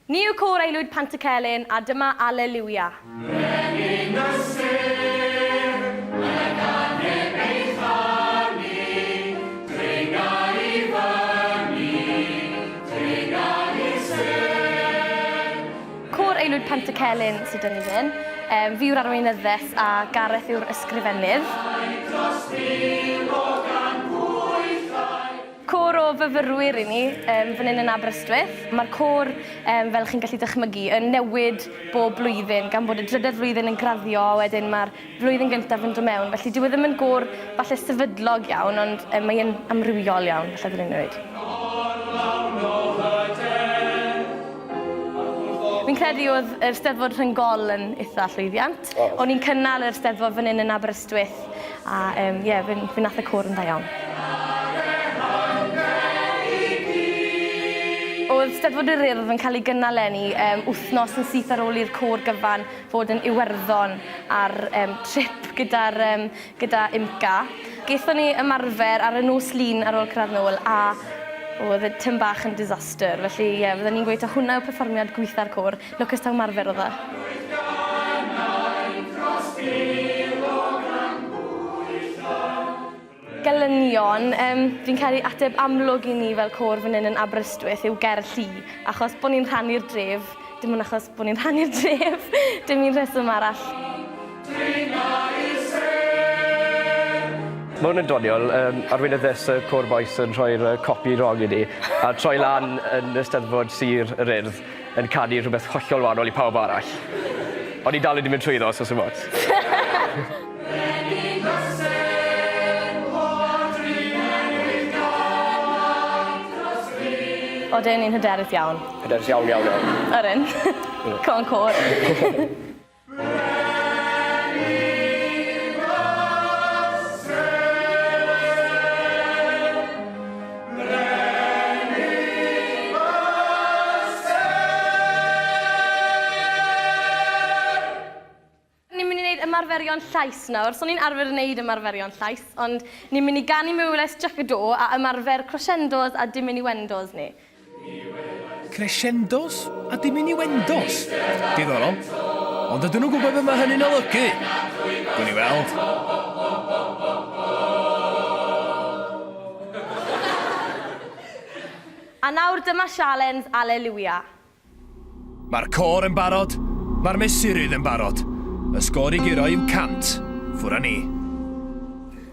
Ni yw Côr Aelwyd Pantycelyn a dyma Aleliwia. Brenin y sêr, y gan heb ei chanu, dringa i fyny, dringa i'r sêr. Côr Aelwyd Pantycelyn sydd 'da ni fan hyn. Yym, fi yw'r arweinyddes a Gareth yw'r ysgrifennydd. Côr o fyfyrwyr i ni yym fan 'yn yn Aberystwyth. Ma'r côr yym fel chi'n gallu dychmygu yn newid bob blwyddyn gan bod y drydedd flwyddyn yn graddio a wedyn ma'r flwyddyn gyntaf yn dod mewn felly dyw e ddim yn gôr falle sefydlog iawn ond yym mae e'n amrywiol iawn falle ddylwn i weud. Fi'n credu o'dd yr Steddfod Rhyng-gol yn itha llwyddiant. O'n i'n cynnal yr Steddfod fan 'yn yn Aberystwyth A yym ie fe fe nath y côr yn dda iawn. O'dd Steddfod yr Urdd yn cael ei gynnal leni yym wthnos yn syth ar ôl i'r côr gyfan fod yn Iwerddon ar yym trip gyda'r yym gyda UMCA. Gethon ni ymarfer ar y nos Lun ar ôl cyrraedd nôl a o'dd e tym bach yn disaster felly ie fydden i'n gweud taw hwnna yw perfformiad gwitha'r côr. Lwcus taw ymarfer o'dd e. Gelynion, yym fi'n credu ateb amlwg i ni fel côr fan 'yn yn Aberystwyth yw Ger y Lli, achos bo' ni'n rhannu'r dref, dim ond achos bo' ni'n rhannu'r dref, dim un rheswm arall. Ma' wn yn doniol, yym arweinyddes y côr bois yn rhoi'r yy copi rong i ni a troi lan yn Eisteddfod Sir yr Urdd yn canu rhywbeth hollol wahanol i pawb arall. O'n i dal wedi mynd trwyddo, so sim ots. Odyn, ni'n hyderus iawn. Hyderus iawn, iawn, iawn. Odyn. Come on côr. Ni'n mynd i wneud ymarferion llais nawr. So ni'n arfer wneud ymarferion llais, ond ni'n mynd i ganu Miwles Jac y Do a ymarfer crescendos a diminuendos ni. Crescendos a diminuendos? Diddorol. Ond ydyn nhw'n gwybod beth mae hynny'n olygu? Gwn i weld. A nawr dyma sialens Aleliwia. Mae'r côr yn barod, mae'r mesurydd yn barod. Y sgôr i guro yw 100. Ffwr â ni.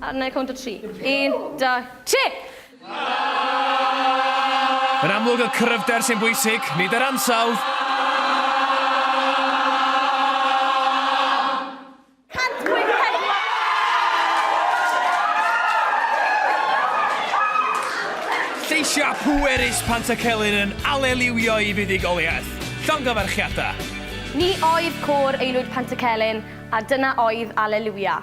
A wna i cownt o tri. Un, dau, tri! Yn amlwg y cryfder sy'n bwysig, nid yr ansawdd. 184! Lleisiau pwerus Pantycelyn yn aleliwio i fuddugoliaeth. Llongyfarchiadau! Ni oedd Côr Aelwyd Pantycelyn a dyna oedd Aleliwia.